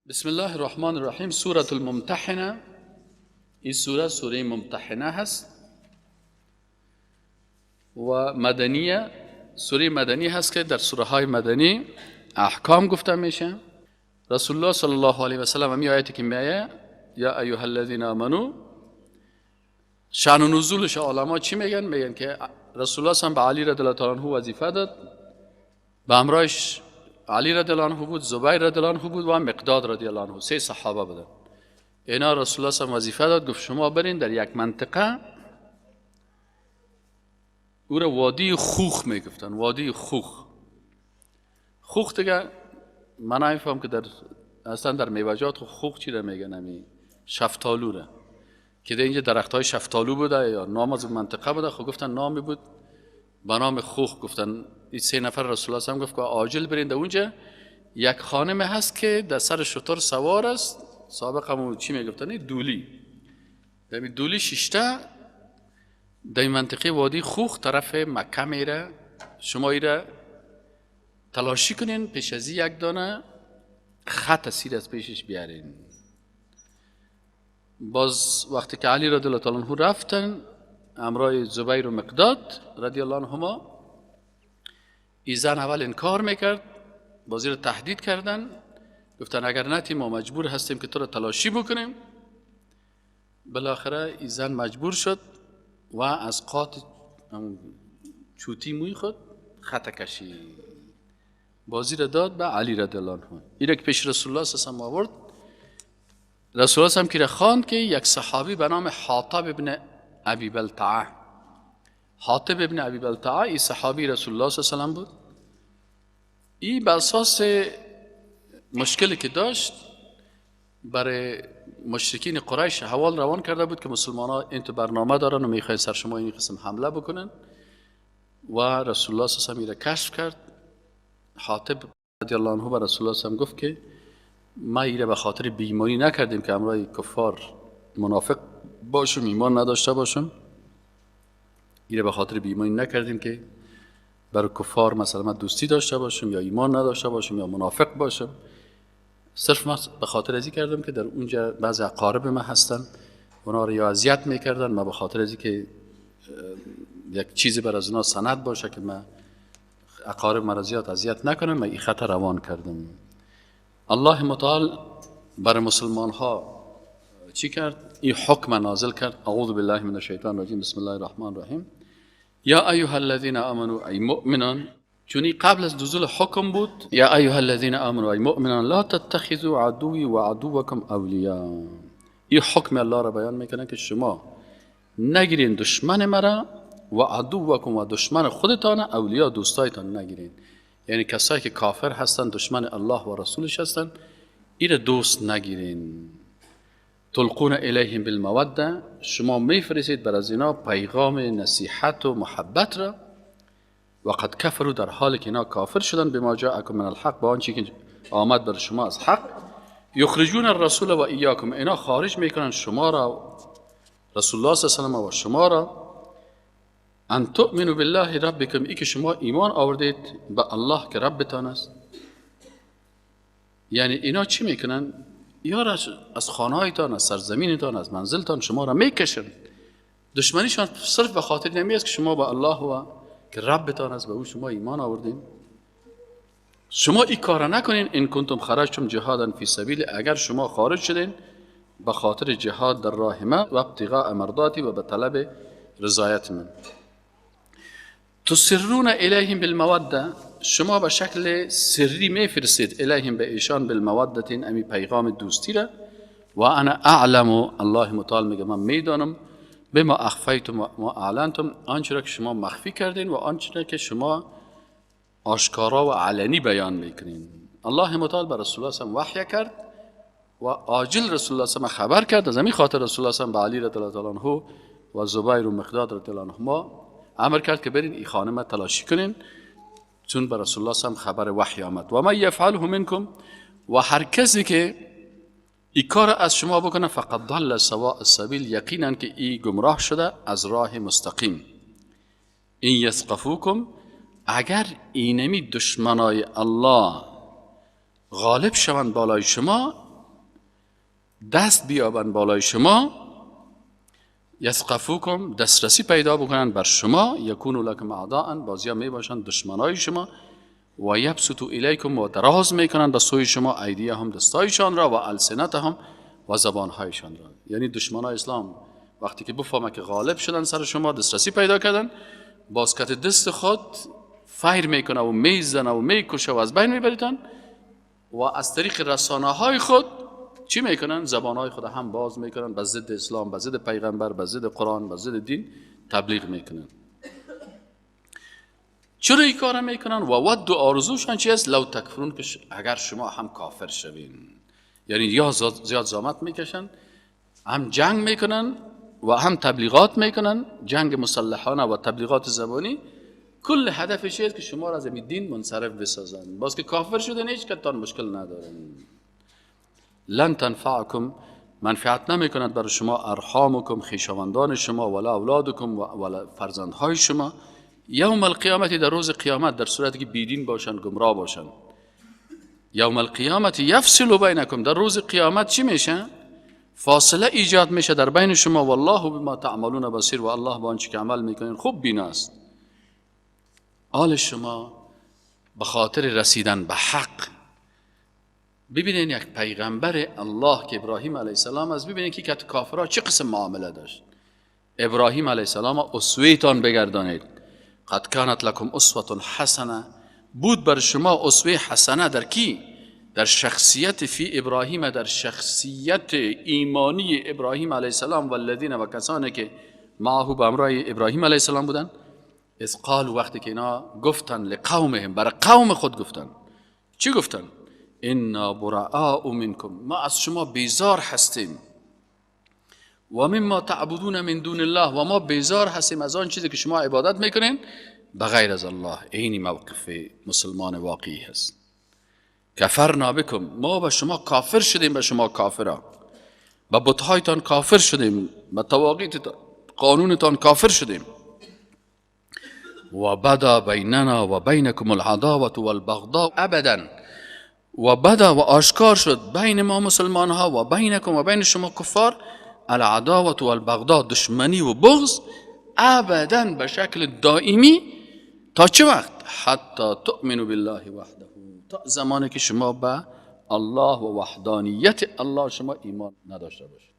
بسم الله الرحمن الرحیم. سورة الممتحنة. این سوره سوره ممتحنه هست و مدنیه. سوره مدنی هست که در سوره های مدنی احکام گفته میشه. رسول الله صلی الله علیه و سلم همی آیتی که میایه یا ایها الذین آمنو، شأن و نزولش علما چی میگن؟ میگن که رسول الله صلی به علی رضی الله تعالی عنه وظیفه داد، به همراهش علی رضی الله عنه بود، زبیر رضی الله عنه بود و مقداد رضی الله عنه، سه صحابه بودن. اینا رسول الله صلی وظیفه داد، گفت شما برین در یک منطقه، او را وادی خوخ میگفتن، وادی خوخ. خوخ دیگه من نمیفهم که در اصلا در میوه‌جات خوخ چی را میگن، همی شفتالو را که در اینجا درخت های شفتالو بوده یا نام از منطقه بوده. خب گفتن نامی بود به نام خوخ. گفتن این سه نفر رسول الله هم گفت که عاجل برین در اونجا یک خانم هست که در سر شتر سوار است، سابق همون چی میگفتن دولی، در دولی ششته در منطقه وادی خوخ طرف مکه میره، شما ایره تلاشی کنین پیش از یک دانه خط سیر از پیشش بیارین. باز وقتی که علی رضی الله تعالی عنه رفتن همراه زبیر و مقداد رضی الله عنهما، ای زن اول انکار میکرد، بازی رو تهدید کردن، گفتن اگر نتی ما مجبور هستیم که تو رو تلاشی بکنیم. بالاخره ای زن مجبور شد و از قات چوتی موی خود خط کشید، بازی را داد به علی رضی الله عنه. این که پیش رسول الله صلی الله علیه و آورد، رسول الله که خواند که یک صحابی به نام حاطب ابن ابی بلتعه، حاطب ابن ابی بلتعه ای صحابی رسول الله صلی الله علیه و بود. ای به اساس مشکلی که داشت برای مشرکین قریش حوال روان کرده بود که مسلمان ها این تو برنامه دارن و میخواین سر شما این قسم حمله بکنن و رسول الله صلی الله علیه و کشف کرد. حاطب رضی الله عنه به رسول الله صلی الله علیه و گفت که ما ایره به خاطر بیماری نکردیم که همراه کفار منافق باشم، ایمان نداشته باشم. ایره به خاطر بیماری نکردیم که برای کفار مثلا من دوستی داشته باشم یا ایمان نداشته باشم یا منافق باشم. صرف ما به خاطر ازی کردم که در اونجا بعض اقارب ما هستن، اونا رو یا اذیت میکردن، ما به خاطر ازی که یک چیزی بر از اونا سند باشه که من اقارب مرا زیاد اذیت نکنم، من این خطر روان کردم. الله متعال بر مسلمان ها چی کرد؟ این حکم نازل کرد. اعوذ بالله من الشیطان الرجیم، بسم الله الرحمن الرحیم. یا ایها الذین آمنوا ای مؤمنان، چون قبل از نزول حکم بود. یا ایها الذین آمنوا ای مؤمنان لا تتخذوا عدوی و عدوکم اولیاء. این حکم الله را بیان میکنه که شما نگیرین دشمن مرا و عدوکم و دشمن خودتان اولیا، دوستایتان نگیرین. یعنی کسایی که کافر هستن، دشمن الله و رسولش هستن، ایره دوست نگیرین. تلقون الیهم بالموده، شما میفرستید بر از اینا پیغام نصیحت و محبت را. و قد کفروا، در حالی که اینا کافر شدن، بما جاءکم من الحق، با آنچه که آمد بر شما از حق. یخرجون الرسول و ایاکم، اینا خارج میکنن شما را، رسول الله صلی الله علیه و و شما را. ان تؤمنوا بالله ربکم، ای که شما ایمان آوردید به الله که ربتان است. یعنی اینا چی میکنن؟ یا از خانهایتان، از سرزمینتان، از منزلتان شما را میکشن. دشمنیشان صرف به خاطر نمی است که شما به الله و که ربتان است به او شما ایمان آوردین. شما این کار نکنین. ان کنتم خرجتم جهادا فی سبیل، اگر شما خارج شدین به خاطر جهاد در راه ما و ابتغاء مرضاتی و به طلب رضایت من. تسرون الیهم بالموده، شما به شکل سری میفرستید الیهم به ایشان بالموده، امی پیغام دوستی را. و انا اعلم، الله متعال میگه من میدانم، بما اخفیتم و ما اعلنتم، آنچه را که شما مخفی کردین و آنچه را که شما آشکارا و علنی بیان میکنین. الله متعال به رسول الله صلی وحی کرد و عاجل رسول الله صلی خبر کرد. از همین خاطر رسول الله صلی به علی رضی الله تعالی عنه و زبیر و مقداد رضی الله عنهما امر کرد که برین این خانم تلاشی کنین، چون به رسول الله صلی خبر وحی آمد. و من یفعله منکم، و هر کسی که ای کار از شما بکنه، فقد ضل سواء السبیل، یقینا که ای گمراه شده از راه مستقیم. این یثقفوکم، اگر اینمی دشمنای الله غالب شوند بالای شما، دست بیابند بالای شما، یثقفوکم دسترسی پیدا بکنن بر شما، یکونوا لکم اعداء بازیا می باشند دشمنای شما، و یبسطوا الیکم و دراز میکنن به سوی شما، ایدیهم دستایشان را و السنتهم و زبانهایشان را. یعنی دشمنای اسلام وقتی که بفهمه که غالب شدن سر شما، دسترسی پیدا کردن، باز کت دست خود فیر میکنه و میزنه و میکشه و از بین میبریتن، و از طریق رسانه های خود چی میکنن؟ زبان های خود هم باز میکنن به ضد اسلام، به ضد پیغمبر، به ضد قرآن، به ضد دین تبلیغ میکنن. چرا این کار میکنن؟ و ود و آرزوشان چی است؟ لو تکفرون، که اگر شما هم کافر شوین. یعنی یا زیاد زحمت میکشن، هم جنگ میکنن و هم تبلیغات میکنن، جنگ مسلحانه و تبلیغات زبانی، کل هدفش است که شما را از این دین منصرف بسازن. باز که کافر شدن هیچ کتان مشکل ندارن. لن تنفعکم منفعت نمیکند برای شما، ارحامکم خویشاوندان شما، ولا اولادکم ولا فرزندهای شما، یوم القیامت در روز قیامت، در صورتی که بیدین باشند، گمراه باشند. یوم القیامت یفصل بینکم، در روز قیامت چی میشه؟ فاصله ایجاد میشه در بین شما. والله بما تعملون بصیر، و الله با آنچه که عمل میکنین خوب بیناست. حال شما به خاطر رسیدن به حق، ببینین یک پیغمبر الله که ابراهیم علیه السلام است، ببینین که کافرها چه قسم معامله داشت. ابراهیم علیه السلام اسوه‌تان بگردانید. قد کانت لکم اسوة حسنه، بود بر شما اسوه حسنه در کی؟ در شخصیت فی ابراهیم، در شخصیت ایمانی ابراهیم علیه السلام و الذین و کسانی که معه به همراه ابراهیم علیه السلام بودن. اذ قالوا، وقتی که اینا گفتن لقومهم، برای قوم خود گفتن. چی گفتن؟ انا براء منکم، ما از شما بیزار هستیم، و مما تعبدون من دون الله، و ما بیزار هستیم از آن چیزی که شما عبادت میکنین بغیر از الله. اینی موقف مسلمان واقعی هست. کفرنا بکم، ما به شما کافر شدیم، به شما کافرا، به بتهایتان کافر شدیم، به طواغیتتان قانونتان کافر شدیم. و بدا بیننا و بینکم العداوة والبغضاء ابدا، و بدا و آشکار شد بین ما مسلمان ها و بینکم و بین شما کفار، العداوة والبغضاء دشمنی و بغض، ابدا به شکل دائمی. تا چه وقت؟ حتی تؤمنوا بالله وحده، تا زمانی که شما به الله و وحدانیت الله شما ایمان نداشته باشید.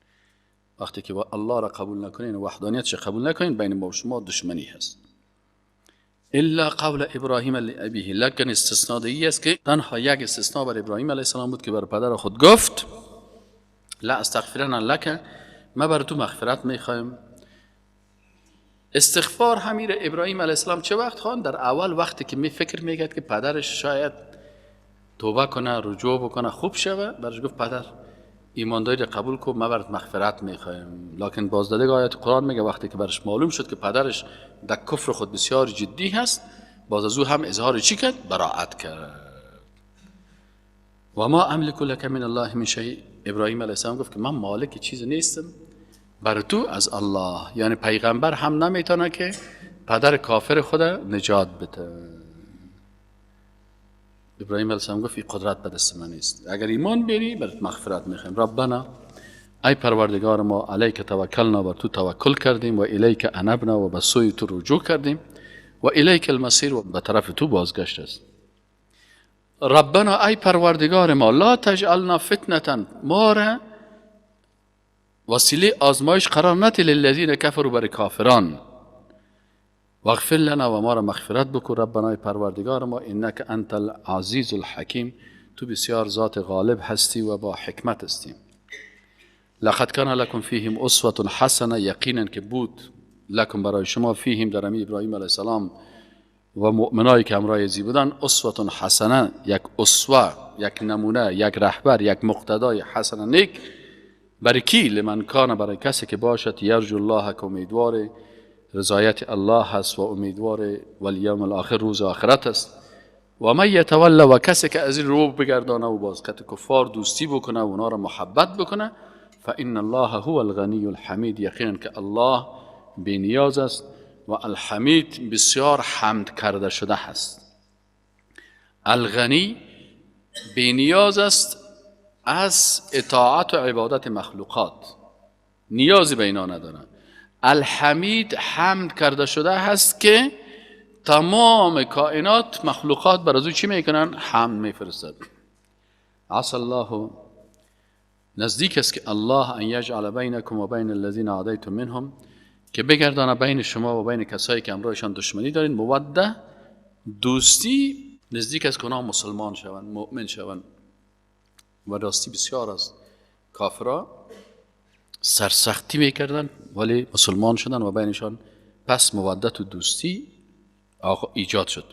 وقتی که الله را قبول نکنین و وحدانیتش قبول نکنین، بین ما و شما دشمنی هست. الا قول ابراهیم لابیه، لکن استثناء دیگه است که تنها یک استثناء بر ابراهیم علیه السلام بود که بر پدر خود گفت لا استغفرن لک، ما بر تو مغفرت میخوایم. استغفار همیر ابراهیم علیه السلام چه وقت خواند؟ در اول وقتی که می فکر میکرد که پدرش شاید توبه کنه، رجوع بکنه، خوب شوه، برش گفت پدر ایمانداری قبول کن، ما برات مغفرت میخوایم. لکن باز دیگه آیات قرآن میگه وقتی که برش معلوم شد که پدرش در کفر خود بسیار جدی هست، باز از او هم اظهار چی کرد؟ براعت کرد. و ما املک لک من الله من شیء، ابراهیم علیه السلام گفت که من مالک چیز نیستم بر تو از الله. یعنی پیغمبر هم نمیتونه که پدر کافر خود نجات بده. ابراهیم علیه السلام گفت این قدرت به دست من نیست، اگر ایمان بیاری برات مغفرت میخوایم. ربنا ای پروردگار ما، علیک توکلنا، بر تو توکل کردیم، و الیک انبنا، و به سوی تو رجوع کردیم، و الیک المصیر، و به طرف تو بازگشت است. ربنا ای پروردگار ما، لا تجعلنا فتنة، ما را وسیله آزمایش قرار نده، للذین کفروا، بر کافران، واغفر لنا، و ما را مغفرت بکن. ربنا ای پروردگار ما، انک انت العزیز الحکیم، تو بسیار ذات غالب هستی و با حکمت هستی. لقد کان لکم فیهم اسوة حسنه، یقینا که بود لکم برای شما، فیهم در امی ابراهیم علیه السلام و مؤمنایی که همراه ازی بودن، اسوة حسنه، یک اسوه، یک نمونه، یک رهبر، یک مقتدای حسنه نیک. برای کی؟ لمن کان، برای کسی که باشد، یرجو الله، که امیدوار رضایت الله هست و امیدوار والیوم الاخر، روز آخرت است. و من یتول، و کسی که از این رو بگردانه و باز کت کفار دوستی بکنه و اونا را محبت بکنه، فان الله هو الغنی الحمید، یقینا که الله بی نیاز است و الحمید بسیار حمد کرده شده هست. الغنی بی نیاز است از اطاعت و عبادت مخلوقات، نیازی به اینا نداره. الحمید حمد کرده شده هست که تمام کائنات مخلوقات بر از او چی میکنن؟ حمد میفرستد. عسى الله، نزدیک است که الله ان یجعل بینکم و بین الذین عادیتم منهم، که بگردانه بین شما و بین کسایی که همراهشان دشمنی دارین موده، دوستی. نزدیک است که اونا مسلمان شوند، مؤمن شوند. و راستی بسیار است کافرا سرسختی میکردن ولی مسلمان شدن و بینشان پس مودت و دوستی ایجاد شد.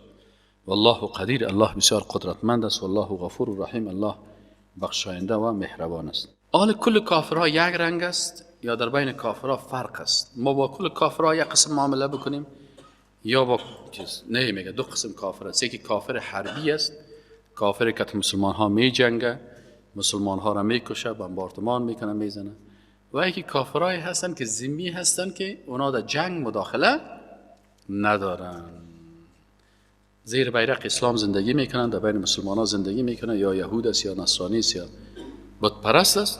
والله قدیر، الله بسیار قدرتمند است. والله غفور رحیم، الله بخشاینده و مهربان است. آل کل کافرها یک رنگ است یا در بین کافرها فرق است؟ ما با کل کافرها یک قسم معامله بکنیم یا با چیز؟ نه، میگه دو قسم کافر است. یکی کافر حربی است، کافر که مسلمان ها می جنگه، مسلمان ها را میکشه، بمباردمان میکنه، میزنه. و یکی کافرایی هستن که ذمی هستن که اونا در جنگ مداخله ندارن، زیر بیرق اسلام زندگی میکنن، در بین مسلمان ها زندگی میکنن، یا یهود است یا نصرانی است یا بت پرست است،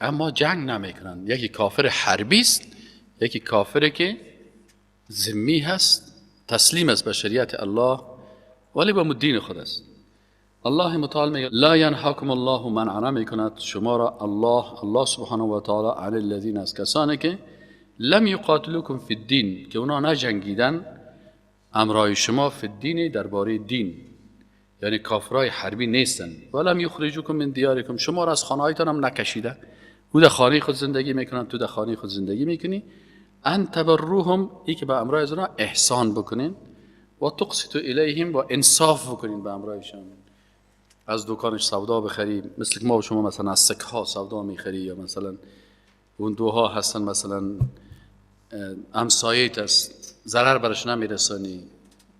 اما جنگ نمیکنن. یکی کافر حربی است، یکی کافر که ذمی هست، تسلیم است به شریعت الله ولی به دین خود است. الله متعال میگه لا ینهاکم الله، منع نمیکند شما را الله سبحانه و تعالی عن الذین، از کسانی که لم یقاتلوکم فی الدین، که اونا نجنگیدن امرای شما، فی الدین درباره دین، یعنی کافرای حربی نیستن. ولم یخرجوکم من دیارکم، شما را از خانه هایتان هم نکشیده، او در خانه خود زندگی میکنن، تو در خانه خود زندگی میکنی. ان تبروهم، ای که به امرای از اونا احسان بکنین، و تقسطوا الیهم، و انصاف بکنین به امرایشان. از دکانش سودا بخری، مثل که ما و شما مثلا از سکه ها سودا میخری، یا مثلا اون دوها هستن مثلا همسایه‌ت است، ضرر برش نمیرسانی،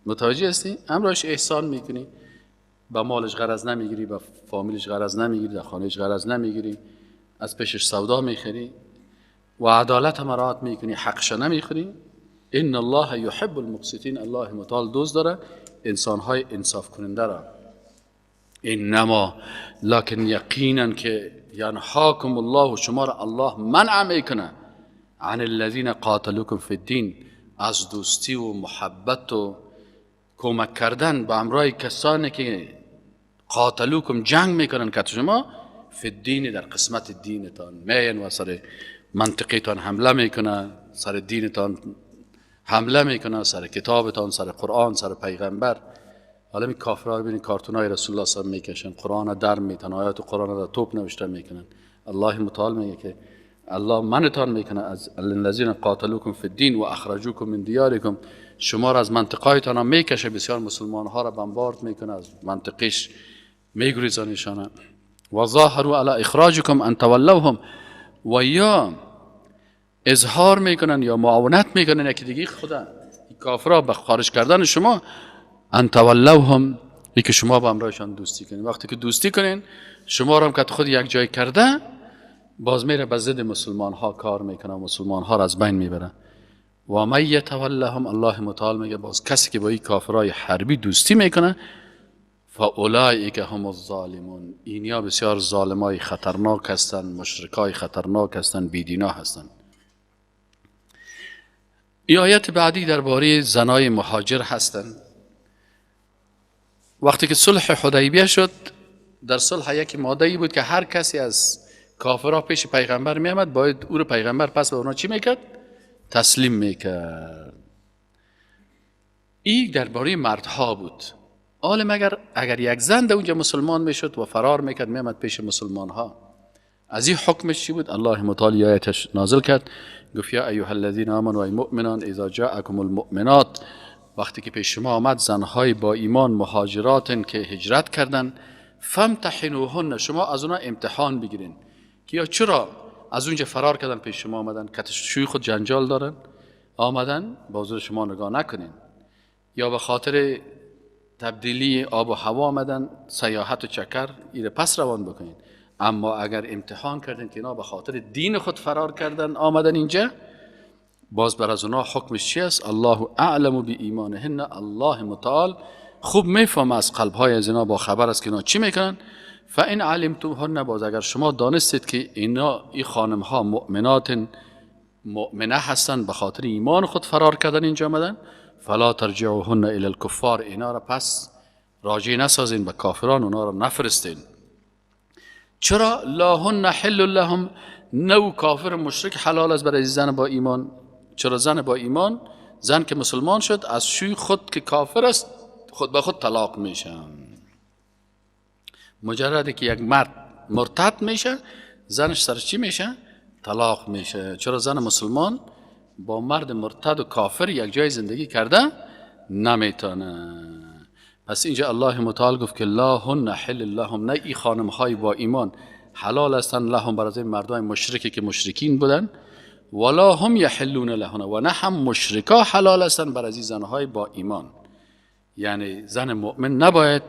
متوجه هستی؟ امرایش احسان میکنی، به مالش غرض نمیگیری، به فامیلش غرض نمیگیری، در خانهش غرض نمیگیری، از پیشش سودا میخری و عدالت هم مراعات میکنی، حقش نمیخوری. ان الله یحب المقسطین، الله متعال دوست داره انسانهای انصاف کننده را. انما، لکن یقینا که ینهاکم الله، شما را الله منع میکنه، عن الذین قاتلوکم فی الدین، از دوستی و محبت و کمک کردن به امرای کسانی که قاتلوکم جنگ میکنن که شما، فی الدین در قسمت دینتان میان و سر منطقیتان حمله میکنه، سر دینتان حمله میکنه، سر کتابتان، سر قرآن، سر پیغمبر. حالا این کافرها ببینید کارتون های رسول الله صلی الله علیه و میکشن، قرآن در میتن، آیات قرآن در توپ نوشته میکنن. الله متعال میگه که الله منتان میکنه از الذین قاتلوکم فی الدین و اخرجوکم من دیارکم، شما را از منطقهایتان هم میکشه، بسیار مسلمان ها را بمبارد میکنه، از منطقش میگریزانشانه. و ظاهروا علی اخراجکم ان تولوهم، و یا اظهار میکنن یا معاونت میکنن یکی دیگه خدا کافرها به خارج کردن شما، ان تولوهم، که شما با امرایشان دوستی کنین. وقتی که دوستی کنین شما را هم که خود یک جای کرده، باز میره به ضد مسلمان ها کار میکنه، مسلمان ها را از بین میبره. و من یتولهم، الله متعال میگه باز کسی که با این کافرای حربی دوستی میکنه، فاولئک هم الظالمون، اینیا بسیار ظالمای خطرناک هستند، مشرکای خطرناک هستند، بیدینا هستند. این آیت بعدی درباره زنای مهاجر هستند. وقتی که صلح حدیبیه شد، در صلح یک ماده بود که هر کسی از کافرها پیش پیغمبر می آمد، باید او رو پیغمبر پس به اونا چی میکرد؟ تسلیم میکرد. این درباره مردها بود. حال مگر اگر یک زن در اونجا مسلمان میشد و فرار میکرد میامد پیش مسلمان ها، از این حکمش چی بود؟ الله متعال آیتش نازل کرد، گفت یا ایها الذین آمنوا ای مؤمنان اذا جاءکم المؤمنات، وقتی که پیش شما آمد زنهای با ایمان مهاجرات که هجرت کردن، فامتحنوهن، شما از اونا امتحان بگیرین که یا چرا از اونجا فرار کردن پیش شما آمدن، که شوی خود جنجال دارن آمدن، بازور شما نگاه نکنین، یا به خاطر تبدیلی آب و هوا آمدن، سیاحت و چکر، ایره پس روان بکنین. اما اگر امتحان کردن که اینا به خاطر دین خود فرار کردن آمدن اینجا، باز بر از اونا حکمش چی است؟ الله اعلم بایمانهن، الله متعال خوب میفهمه، از قلب های از اینا با خبر است که اینا چی میکنن. فان علمتموهن، باز اگر شما دانستید که اینا، این خانم ها مؤمنات، مؤمنه هستند، به خاطر ایمان خود فرار کردن اینجا آمدن، فلا ترجعوهن الی الکفار، اینا را پس راجع نسازین به کافران، اونا را نفرستین. چرا؟ لا هن حل لهم، نو کافر مشرک حلال است برای زن با ایمان. چرا زن با ایمان، زن که مسلمان شد از شوی خود که کافر است خود به خود طلاق میشه. مجرد که یک مرد مرتد میشه زنش سر چی میشه؟ طلاق میشه. چرا زن مسلمان با مرد مرتد و کافر یک جای زندگی کرده نمیتونه. پس اینجا الله متعال گفت که لا هن حل لهم، نه ای خانم های با ایمان حلال هستند لهم برای مردای مشرکی که مشرکین بودن، ولا هم یحلون لهن، و نه هم مشرکا حلال هستند برای زنهای با ایمان. یعنی زن مؤمن نباید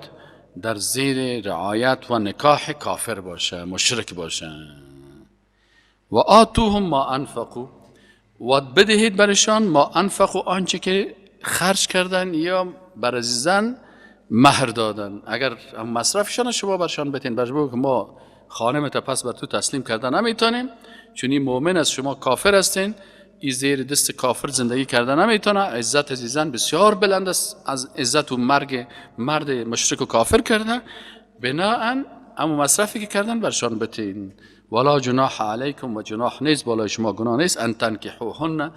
در زیر رعایت و نکاح کافر باشه، مشرک باشه. و آتوهم ما انفقوا، و بدهید برشان ما انفقوا، آنچه که خرج کردن یا بر زن مهر دادن. اگر مصرفشان شما برشان بتین، برش بگو که ما خانم تا پس بر تو تسلیم کردن نمیتونیم، چون این مؤمن از شما کافر هستین، این زیر دست کافر زندگی کردن نمیتونه. عزت از زن بسیار بلند است، از عزت و مرگ مرد مشرک و کافر کرده، بناهن اما مصرفی که کردن برشان بتین. ولا جناح علیکم، و جناح نیست بالای شما، گناه نیست، ان تنکحوهن،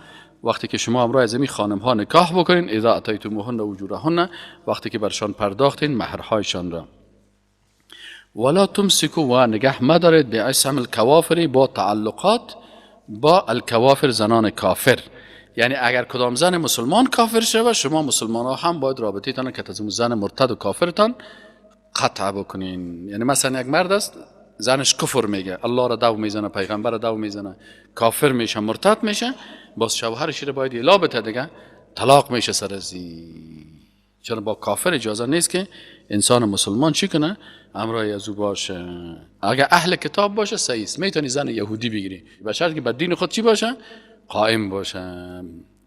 وقتی که شما همراه از این خانم ها نکاح بکنین، اذا اتیتموهن اجورهن، وقتی که برشان پرداختین مهرهایشان را. ولا تمسکوا، و نگه مدارید بعصم الکوافر، با تعلقات با الکوافر، زنان کافر. یعنی اگر کدام زن مسلمان کافر شود، شما مسلمان ها هم باید رابطه تان که از زن مرتد و کافرتان قطع بکنین. یعنی مثلا یک مرد است، زنش کفر میگه، الله را دو میزنه، پیغمبر را دو میزنه، کافر میشه، مرتد میشه، باز شوهرش رو باید اعلا بده دیگه، طلاق میشه سر از این. چون با کافر اجازه نیست که انسان مسلمان چی کنه؟ امرای از او باشه. اگر اهل کتاب باشه صحیح است، میتونی زن یهودی بگیری، به شرط که بر دین خود چی باشه؟ قائم باشه،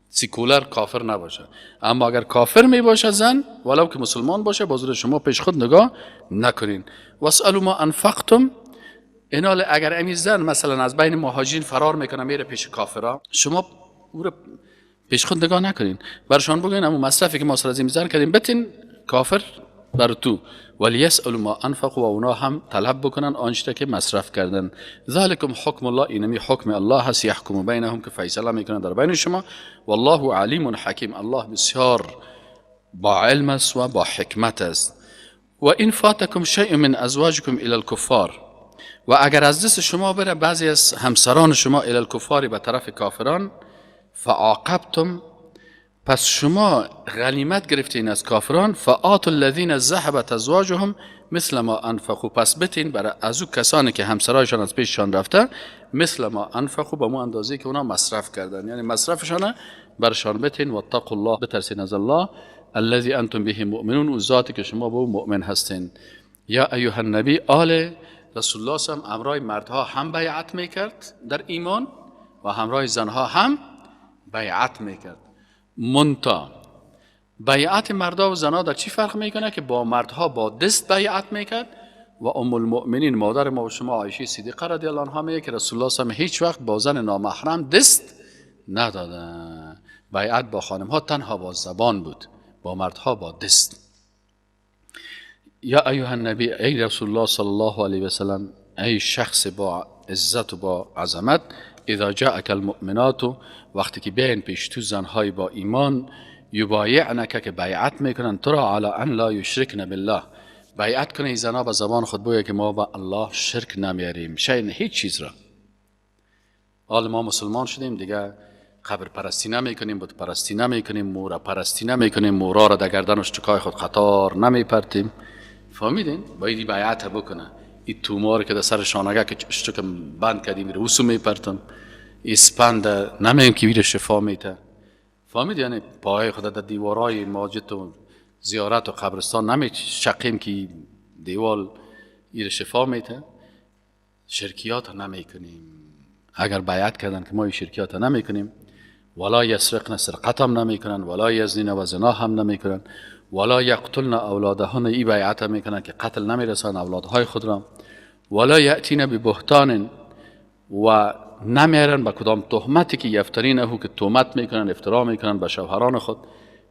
سیکولر کافر نباشه. اما اگر کافر می باشه زن، ولو که مسلمان باشه، باز شما پیش خود نگاه نکنین. واسالوا ما انفقتم، اینال اگر امی زن مثلا از بین مهاجرین فرار میکنه میره پیش کافرا، شما او رو پیش خود نگاه نکنین، برشان بگین امو مصرفی که ما سر از این زن کردیم بتین کافر بر تو. ولیسألوا ما انفقوا، و اونا هم طلب بکنن آنچه که مصرف کردن. ذالکم حکم الله، اینمی حکم الله هست، یحکم بینهم، که فیصله میکنه در بین شما. والله علیم حکیم، الله بسیار با علم است و با حکمت است. و این فاتکم شیء من ازواجکم الی الکفار، و اگر از دست شما بره بعضی از همسران شما الی الکفار، به طرف کافران، فعاقبتم، پس شما غنیمت گرفتین از کافران، فآتوا الذین ذهبت ازواجهم مثل ما انفقوا، پس بتین برای از او کسانی که همسرایشان از پیششان رفته، مثل ما انفقوا، به مو اندازه که اونا مصرف کردن، یعنی مصرفشان برشان بتین. واتقوا الله، بترسین از الله، الذی انتم به مؤمنون، او ذاتی که شما به او مؤمن هستین. یا ایها النبی، آل رسول الله هم امرای مردها هم بیعت میکرد در ایمان و همراه زنها هم بیعت میکرد. منتها بیعت مردا و زنها در چی فرق میکنه؟ که با مردها با دست بیعت میکرد و ام المؤمنین مادر ما و شما عایشه صدیقه رضی الله عنها میگه که رسول الله صلی الله علیه و هیچ وقت با زن نامحرم دست نداده. بیعت با خانم ها تنها با زبان بود، با مردها با دست. یا ایها النبی، ای رسول الله صلی الله علیه و سلم، ای شخص با عزت و با عظمت، اذا جاءك المؤمنات، وقتی که بیاین پیش تو زنهای با ایمان، یبایعنک، که بیعت میکنن تو را، علی ان لا یشرکن بالله، بیعت کنه این زنها به زبان خود بگه که ما با الله شرک نمیاریم شیء، هیچ چیز را. حال ما مسلمان شدیم دیگه، قبر پرستی نمیکنیم، بت پرستی نمیکنیم، مورا پرستی نمیکنیم، مورا را در گردن اشتکای خود قطار نمیپرتیم. فهمیدین؟ باید این بیعت بکنه. این تومار که در سر شانگه که اشتک بند کردیم رو میپرتم، اسپند نمیم که ویر شفا میته. فهمید؟ یعنی پای خود در دیوارای ماجد و زیارت و قبرستان نمی شقیم که دیوال ایر شفا میته. شرکیات نمی کنیم. اگر بیعت کردن که ما این شرکیات نمی کنیم، ولا یسرقن، سرقت هم نمی کنن، ولا یزنین، و زنا هم نمی کنن، ولا یقتلن اولادهن، ای بیعت میکنن که قتل نمیرسن اولادهای خود را. ولا یأتین ببهتان، و نمیرن به کدام تهمتی که یفترینه، که تهمت میکنن، افترا میکنن به شوهران خود،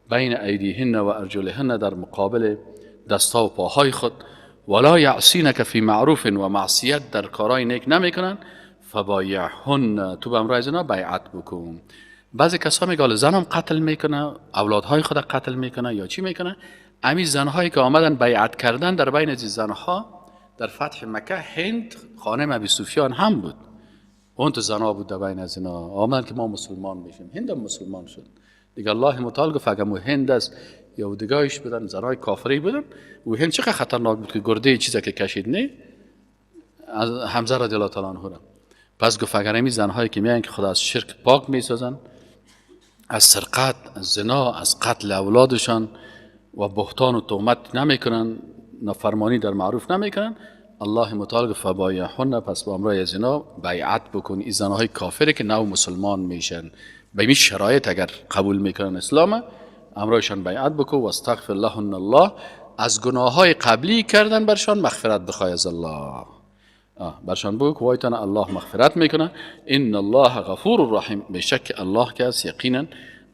بین ایدیهن و ارجلهن، در مقابل دستا و پاهای خود. ولا یعصینک فی معروف، و معصیت در کارهای نیک نمیکنن. فبایعهن، تو به امرای از اینا بیعت بکن. بعضی کسا میگه زنم قتل میکنه، اولادهای خود قتل میکنه یا چی میکنه. امی زنهایی که آمدن بیعت کردن، در بین از زنها در فتح مکه هند خانم ابی سفیان هم بود. اون تو زنها بود در بین از اینا آمدن که ما مسلمان میشیم. هند هم مسلمان شد دیگه. الله متعال گفت اگه هند است یا دیگهش بودن، زنای کافری بودن، و هند چقدر خطرناک بود که گرده چیزا که کشید نه از حمزه رضی الله تعالی عنه. پس گفت اگر امی زنهایی که میان که خدا از شرک پاک میسازن، از سرقت، از زنا، از قتل اولادشان و بهتان و تهمت نمیکنن، نافرمانی در معروف نمیکنن، الله متعال گفت فبایعهن، پس با امرای از اینا بیعت بکن. این زنهای کافری که نو مسلمان میشن، به این شرایط اگر قبول میکنن اسلام، امرایشان بیعت بکن. و استغفر لهن الله، از گناه های قبلی کردن برشان مغفرت بخوای از الله. برشان بگو که وایتان الله مغفرت میکنه. ان الله غفور رحیم، بی‌شک الله که است یقینا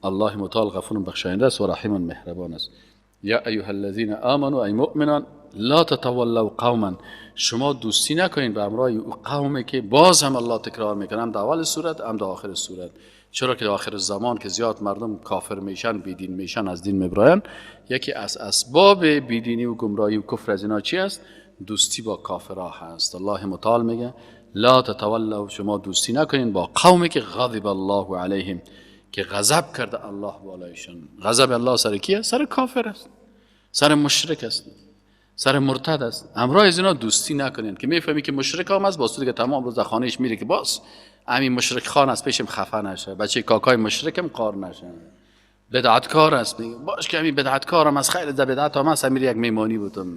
الله متعال غفور بخشاینده است و رحیم مهربان است. یا ایها الذین آمنوا، ای مؤمنان، لا تتولوا قوما، شما دوستی نکنین به امرای قومی که، باز هم الله تکرار میکنه، هم در اول سورت هم در آخر سورت. چرا که در آخر زمان که زیاد مردم کافر میشن، بیدین میشن، از دین میبراین، یکی از اسباب بیدینی و گمراهی و کفر از اینا چی است؟ دوستی با کافرها هست. الله متعال میگه لا تتولوا، شما دوستی نکنین با قومی که غضب الله علیهم، که غضب کرده الله بالایشان. غضب الله سر کیه؟ سر کافر است، سر مشرک است، سر مرتد است. همراه از اینا دوستی نکنین که میفهمی که مشرک هم است، باز دیگه تمام روز خانهش میره که باز همین مشرک خان است، پیشم خفه نشه، بچه کاکای مشرکم قار نشه، بدعتکار است، میگه باش که همین بدعتکارم از خیر در بدعت هم است، میره یک میمانی بودم.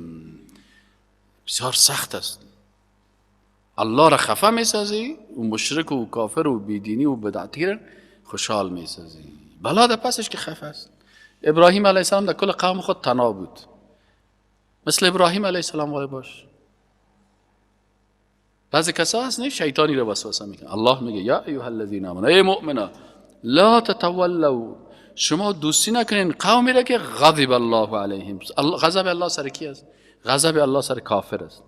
بسیار سخت است. الله را خفه میسازی و مشرک و کافر و بیدینی و بدعتی را خوشحال میسازی. بلا در پسش که خفه است. ابراهیم علیه السلام در کل قوم خود تنها بود. مثل ابراهیم علیه السلام وای باش. بعضی کسا هست نه شیطانی رو وسوسه میکنه. الله میگه یا ایها الذین آمنوا، ای مؤمنا، لا تتولوا، شما دوستی نکنین قومی را که غضب الله علیهم. غضب الله سر کی است؟ غضب الله سر کافر است،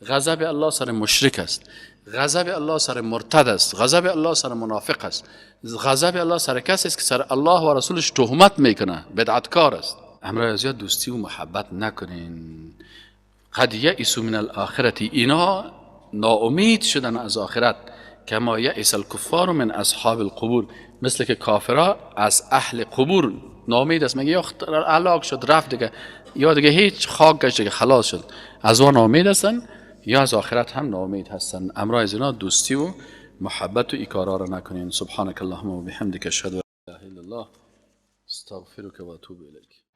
غضب الله سر مشرک است، غضب الله سر مرتد است، غضب الله سر منافق است، غضب الله سر کسی است که سر الله و رسولش تهمت میکنه، بدعتکار است. امرای ازیا دوستی و محبت نکنین. قد یئسوا من الاخرة، اینا ناامید شدن از آخرت. کما یئس الکفار من اصحاب القبور، مثل که کافرا از اهل قبور ناامید است، میگه یا هلاک شد رفت دیگه، یا دیگه هیچ خاک گشت دیگه خلاص شد، از آن ناامید هستن یا از آخرت هم ناامید هستن. امرای از اینا دوستی و محبت و ای کارا را نکنین. سبحانك اللهم و بحمدک، اشهد ان لا اله الا الله، استغفرك و اتوب الیک.